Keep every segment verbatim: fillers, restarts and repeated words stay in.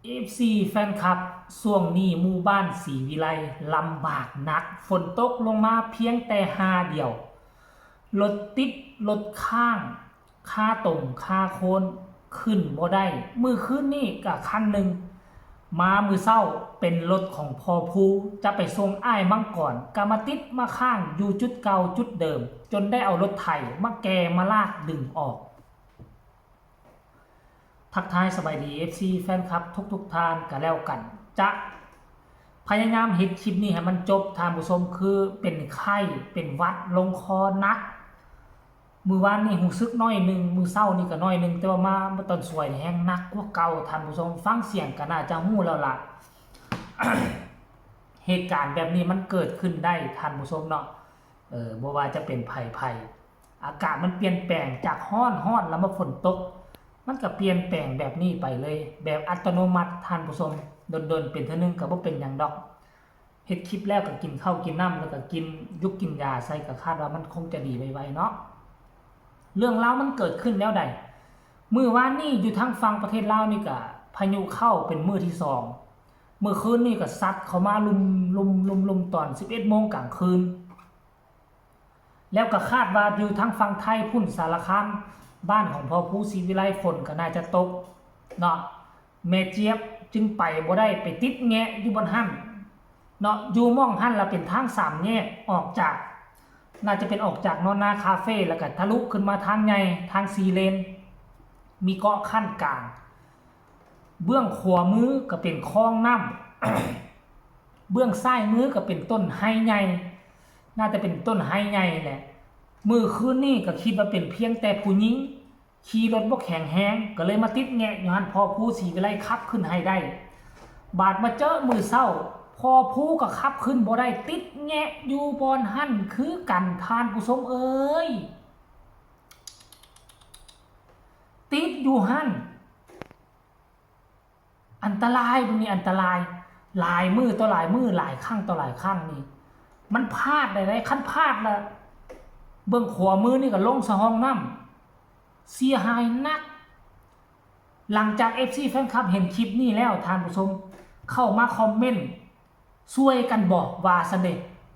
เอฟซี แฟนคลับ ช่วงนี้หมู่บ้านศรีวิไลลำบากหนัก ฝนตกลงมาเพียงแต่หาเดียว รถติด รถค้าง คาตม คาโคน ขึ้นบ่ได้ มื้อคืนนี้ก็คันหนึ่ง มามื้อเช้าเป็นรถของพ่อภู จะไปส่งอ้ายมังกร ก็มาติดมาค้างอยู่จุดเก่าจุดเดิม จนได้เอารถไถมาแก่มาลากดึงออก ทักทายสบายดี เอฟซี แฟนคลับ ทุกๆท่านก็แล้วกัน จะพยายามเฮ็ดคลิปนี้ให้มันจบ ท่านผู้ชม คือเป็นไข้เป็นหวัดลงคอหนัก มื้อวานนี้รู้สึกน้อยหนึ่ง มื้อเช้านี้ก็น้อยหนึ่ง แต่ว่ามาตอนสวยนี่แฮงหนักกว่าเก่า ท่านผู้ชม ฟังเสียงก็น่าจะรู้แล้วล่ะ เหตุการณ์แบบนี้มันเกิดขึ้นได้ ท่านผู้ชมเนาะ เออ บ่ว่าจะเป็นไผไผ อากาศมันเปลี่ยนแปลงจากร้อน ร้อนแล้วมาฝนตก มันก็เปลี่ยนแปลงแบบนี้ไปเลย แบบอัตโนมัติ ท่านผู้ชม โดนๆเป็นเทื่อนึงก็บ่เป็นหยังดอก เฮ็ดคลิปแล้วก็กินข้าวกินน้ำ แล้วก็กินยุกกินยาใส่ ก็คาดว่ามันคงจะดีไวๆเนาะ เรื่องราวมันเกิดขึ้นแนวใด มื้อวานนี้อยู่ทางฝั่งประเทศลาวนี่ก็พายุเข้าเป็นมื้อที่สอง มื้อคืนนี่ก็ซัดเข้ามาลุมๆๆๆ ตอนสิบเอ็ดโมงกลางคืน แล้วก็คาดว่าอยู่ทางฝั่งไทยพุ้น สารคาม บ้านของพ่อภูศรีวิไล ฝนก็น่าจะตกเนาะ แม่เจี๊ยบจึงไปบ่ได้ ไปติดแงะอยู่บ่อนหั่นเนาะ อยู่หม่องหั่นละเป็นทางสามแยก ออกจาก น่าจะเป็นออกจากนอนนาคาเฟ่ แล้วก็ทะลุขึ้นมาทางใหญ่ ทางสี่เลน มีเกาะขั้นกลาง เบื้องขวามือก็เป็นคลองน้ำ เบื้องซ้ายมือก็เป็นต้นไฮใหญ่ น่าจะเป็นต้นไฮใหญ่แหละ มื้อคืนนี้ก็คิดว่าเป็นเพียงแต่ผู้หญิง ขี่รถบ่แข็งแรง ก็เลยมาติดแงะอยู่หั่น พ่อภูศรีวิไลขับขึ้นให้ได้ บาดมาเจอมื้อเช้า พ่อภูก็ขับขึ้นบ่ได้ ติดแงะอยู่บ่อนหั่นคือกัน ท่านผู้ชมเอ้ย ติดอยู่หั่น อันตราย ตรงนี้อันตราย หลายมื้อต่อหลายมื้อ หลายครั้งต่อหลายครั้งนี่ มันพลาดได้ได คันพลาดละ เบื้องขวามือนี่ก็ลงสะห้องน้ำ เสียหายหนัก หลังจาก เอฟซี แฟนคลับเห็นคลิปนี้แล้ว ท่านผู้ชม เข้ามาคอมเมนต์ ช่วยกันบอกว่าซั่นเด้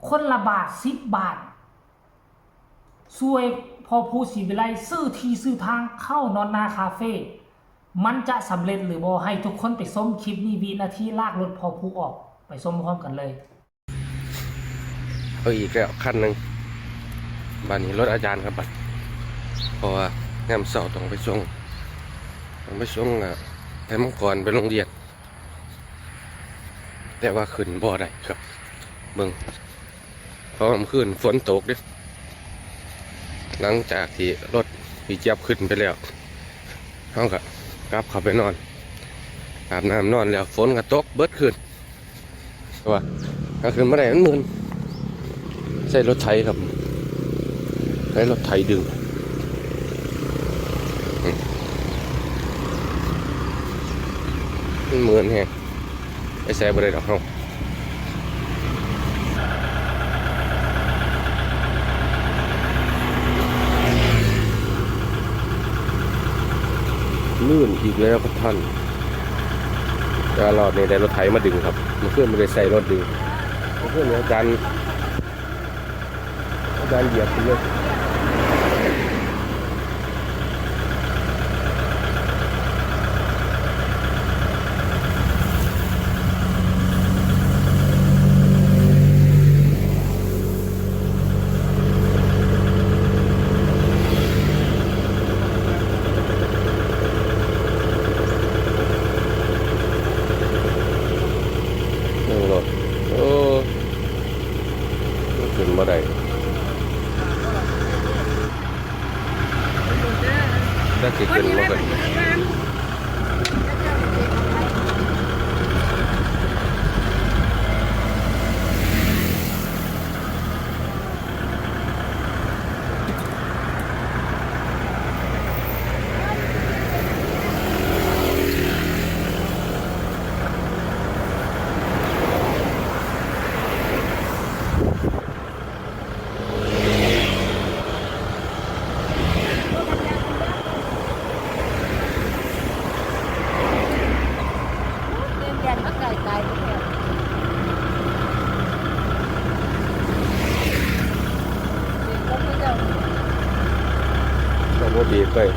คนละบาท สิบบาท ช่วยพ่อภูศรีวิไลซื้อที่ซื้อทางเข้านอนนาคาเฟ่ มันจะสำเร็จหรือบ่ ให้ทุกคนไปชมคลิปนี้ วินาทีลากรถพ่อภูออก ไปชมพร้อมกันเลย เอาอีกแล้วคันหนึ่ง บัดนี้รถอาจารย์ครับบัด เพราะว่ายามเช้าต้องไปส่ง ต้องไปส่ง อ่ะ ไอ้มังกรไปโรงเรียน แต่ว่าขึ้นบ่ได้ครับ เบิ่ง เพราะว่าเมื่อคืนฝนตกเด้ หลังจากที่รถพี่เจี๊ยบขึ้นไปแล้ว เฮาก็กลับเข้าไปนอน อาบน้ำนอนแล้ว ฝนก็ตกเบิดคืน แต่ว่าก็ขึ้นบ่ได้ มันมืน ใช้รถไถครับ ใช้รถไถดึง มันมืนแฮง ไปไสบ่ได้ดอกเฮา ลื่นอีกแล้วครับท่าน แต่ว่ารอบนี้ได้รถไถมาดึงครับ เมื่อคืนบ่ได้ใช้รถดึง เมื่อคืนนี้อาจารย์ อาจารย์เหยียบไปเลย นั่งรถ โอ้ ขึ้นบ่ได้ ปีกเลย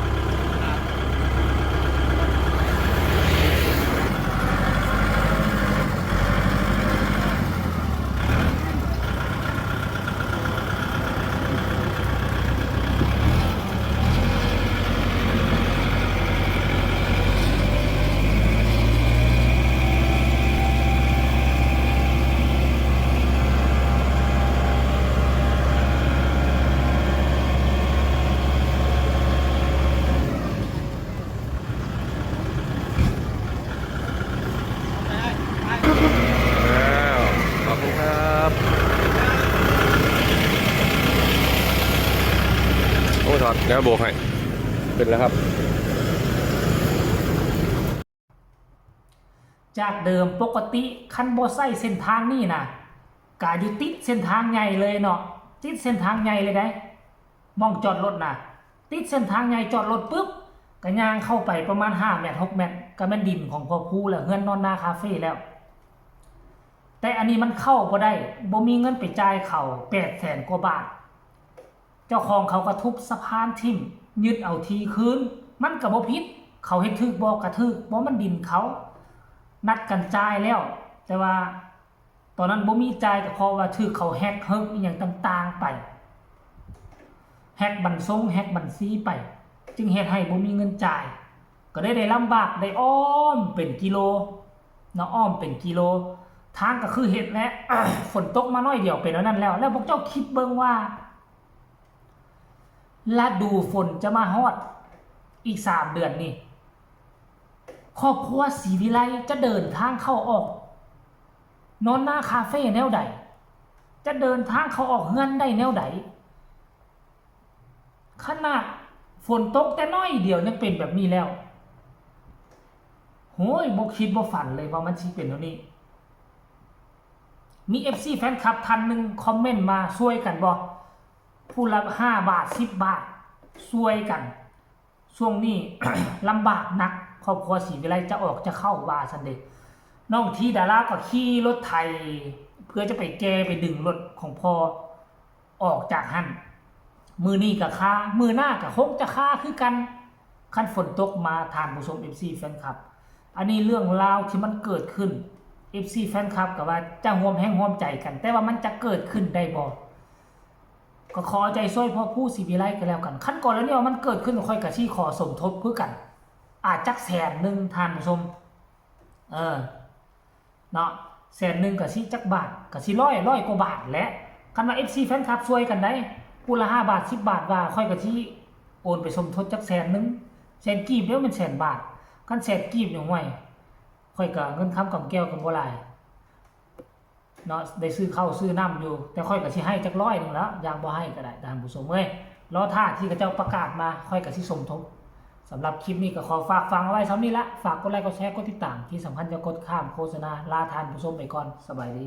อ้าว ขอบคุณครับ โอ้ ถอดแล้วโบกให้ เป็นแล้วครับ จากเดิมปกติคันบ่ใช้เส้นทางนี้นะ กะอยู่ติดเส้นทางใหญ่เลยเนาะ ติดเส้นทางใหญ่เลยได้ หม่องจอดรถนะ ติดเส้นทางใหญ่ จอดรถปุ๊บ กะย่างเข้าไปประมาณห้าเมตร หกเมตร กะแม่นดินของพ่อภูแล้ว เฮือนนอนนาคาเฟ่แล้ว แต่อันนี้มันเข้าบ่ได้ บ่มีเงินไปจ่ายเขาแปดแสนกว่าบาท เจ้าของเขากะทุบสะพานถิ่ม ยึดเอาที่คืน มันกะบ่ผิด เขาเฮ็ดถูกบ่กะถูก บ่มันดินเขา นัดกันจ่ายแล้ว แต่ว่าตอนนั้นบ่มีจ่ายกะเพราะว่าถูกเขาแฮ็กเฮิกอิหยังต่างๆไป แฮ็กบัญชง แฮ็กบัญชีไป จึงเฮ็ดให้บ่มีเงินจ่าย กะได้ ได้ลำบาก ได้อ้อมเป็นกิโลเนาะ อ้อมเป็นกิโล ทางกะคือเห็นแหละ ฝนตกมาน้อยเดียวเป็นอันนั้นแล้ว แล้วพวกเจ้าคิดเบิ่งว่า ฤดูฝนจะมาฮอดอีกสามเดือนนี่ ครอบครัวศรีวิไลจะเดินทางเข้าออก นอนนาคาเฟ่แนวใด จะเดินทางเข้าออกเฮือนได้แนวใด ขนาดฝนตกแต่น้อยเดียวยังเป็นแบบนี้แล้ว โหย บ่คิดบ่ฝันเลยว่ามันสิเป็นแบบนี้ มีเอฟซีแฟนคลับท่านหนึ่งคอมเมนต์มา ช่วยกันบ่ ผู้ละห้าบาท สิบบาท ช่วยกัน ช่วงนี้ ลำบากหนัก ครอบครัวศรีวิไลจะออกจะเข้าว่าซั่นเด้ น้องทีดาราก็ขี่รถไถ เพื่อจะไปแก่ไปดึงรถของพ่อออกจากหั่น มื้อนี้ก็คา มื้อหน้าก็คงจะคาคือกัน คันฝนตกมา ท่านผู้ชม เอฟซีแฟนคลับ อันนี้เรื่องราวที่มันเกิดขึ้น เอฟซีแฟนคลับก็ว่าจะร่วมแรงร่วมใจกัน แต่ว่ามันจะเกิดขึ้นได้บ่ ก็ขอเอาใจช่วยพ่อภูศรีวิไลก็แล้วกัน คันกรณีว่ามันเกิดขึ้น ข้อยก็สิขอสมทบคือกัน อาจจักแสนหนึ่ง ท่านผู้ชม เออ เนาะ แสนหนึ่งก็สิจักบาท ก็สิร้อย ร้อยกว่าบาทแหละ คันว่าเอฟซีแฟนคลับช่วยกันได้ ผู้ละห้าบาท สิบบาท ว่าข้อยก็สิโอนไปสมทบจักแสนหนึ่ง แสนกีบเด้อ แม่นแสนบาท คันแสนกีบนี่ ห่วย ข้อยก็เงินคำกำแก้วก็บ่หลาย เนาะ ได้ซื้อข้าวซื้อน้ำอยู่ แต่ข้อยก็สิให้จักร้อยหนึ่งแล้ว อย่างบ่ให้ก็ได้ ท่านผู้ชมเอ้ย รอท่าที่เขาเจ้าประกาศมา ข้อยก็สิสมทบ สำหรับคลิปนี้ก็ขอฝากฟังเอาไว้ส่ำนี้ละ ฝากกดไลค์ กดแชร์ กดติดตาม ที่สำคัญอย่ากดข้ามโฆษณา ลาท่านผู้ชมไปก่อน สบายดี